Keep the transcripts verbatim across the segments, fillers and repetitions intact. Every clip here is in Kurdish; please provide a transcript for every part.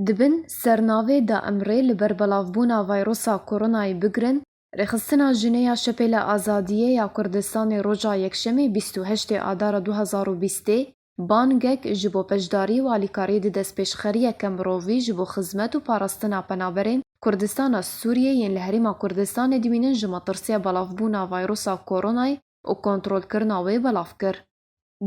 Dibin sernavê da em rê li ber belavbûna vayrosa koronayê bigirin, Rêxistina Jinê ya Şepêla Azadiyê ya Kurdistanê roja Yekşemê bîst û heştê Adara du hezar û bîstê bangek ji bo beşdarî û alîkariyê di destpêşxeriyeke mirovî ji bo xizmet û parastina penaberên Kurdistana Sûriyê yên li Herêma Kurdistanê dimînin ji metirsiya belavbûna vayrosa koronayê û kontrolkirina wê belav kir.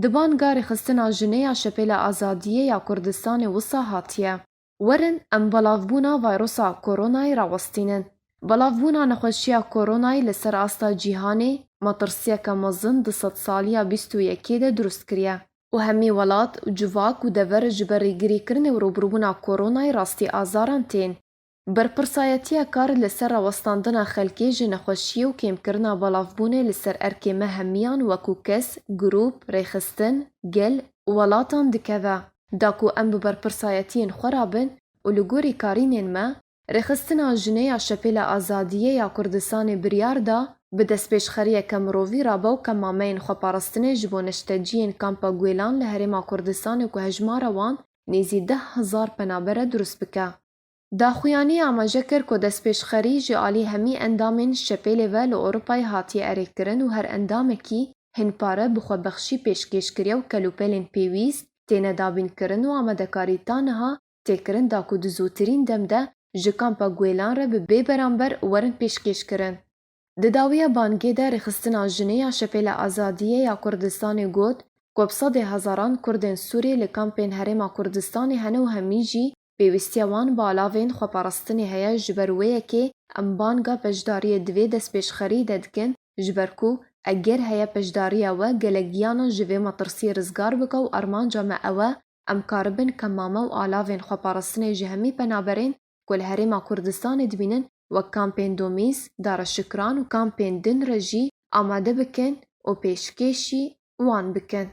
Di banga Rêxistina Jinê ya Şepêla Azadiyê ya Kurdistanê wisa hatiye. Werin em belavbûna vayrosa koronayê rawestînin. Belavbûna nexweşiya koronayê li ser asta cîhanê metirsiyeke mezin di sedsaliya bîst û yekê de dirust kiriye û hemî welat û civak û dever ji ber rêgirîkirinê û rûbirûbûna koronayê rastî azaran tên. Berpirsayetiya kar li ser rawestandina xelkê ji nexweşiyê û kêmkirina belavbûnê li ser erkê me hemiyan wekû kes, grûp, rêxistin, gel û welatan dikeve. Da ku em bi berpirsayetiyên xwe re bin û li gorî karînên me, Rêxistina Jinê ya Şepêla Azadiyê ya Kurdistanê biryar da bi destpêşxeriyeke mirovî rabe û kemameyên xweparastinê ji bo neşteciyên Kampa Guêlan li Herêma Kurdistanê ku hejmara wan nêzî deh hezar penaber e dirust bike. Daxuyanî amaje kir ku destpêşxerî ji alî hemî endamên Şepêlê ve li Ewropayê hatiye erêkirin û her endamekî hin pare bi xwebexşî pêşkêş kiriye û kelûpelên pêwîst têne dabînkirin û amadekarî ta niha tê kirin da ku di zûtirîn dem de ji Kampa Guêlan re bi bê beramber werin pêşkêşkirin. Di dawiya bangê de Rêxistina Jinê ya Şepêla Azadiyê ya Kurdistanê got ku bi sedê hezaran Kurdên Sûrî li kampên Herêma Kurdistanê hene û hemî jî pêwîstiya wan bi alavên xweparastinê heye, ji ber wê yekê em banga beşdariyê di vê destpêşxerî de dikin, ji ber ku eger heye beşdariya we gelek giyanan ji vê metirsiyê rizgar bike û armanca me ew e, em karibin kemame û alavên xweparastinê ji hemî penaberên ku li Herêma Kurdistanê dimînin wek kampên Domîs, Dara Şikran û kampên din re jî amade bikin û pêşkêşî wan bikin.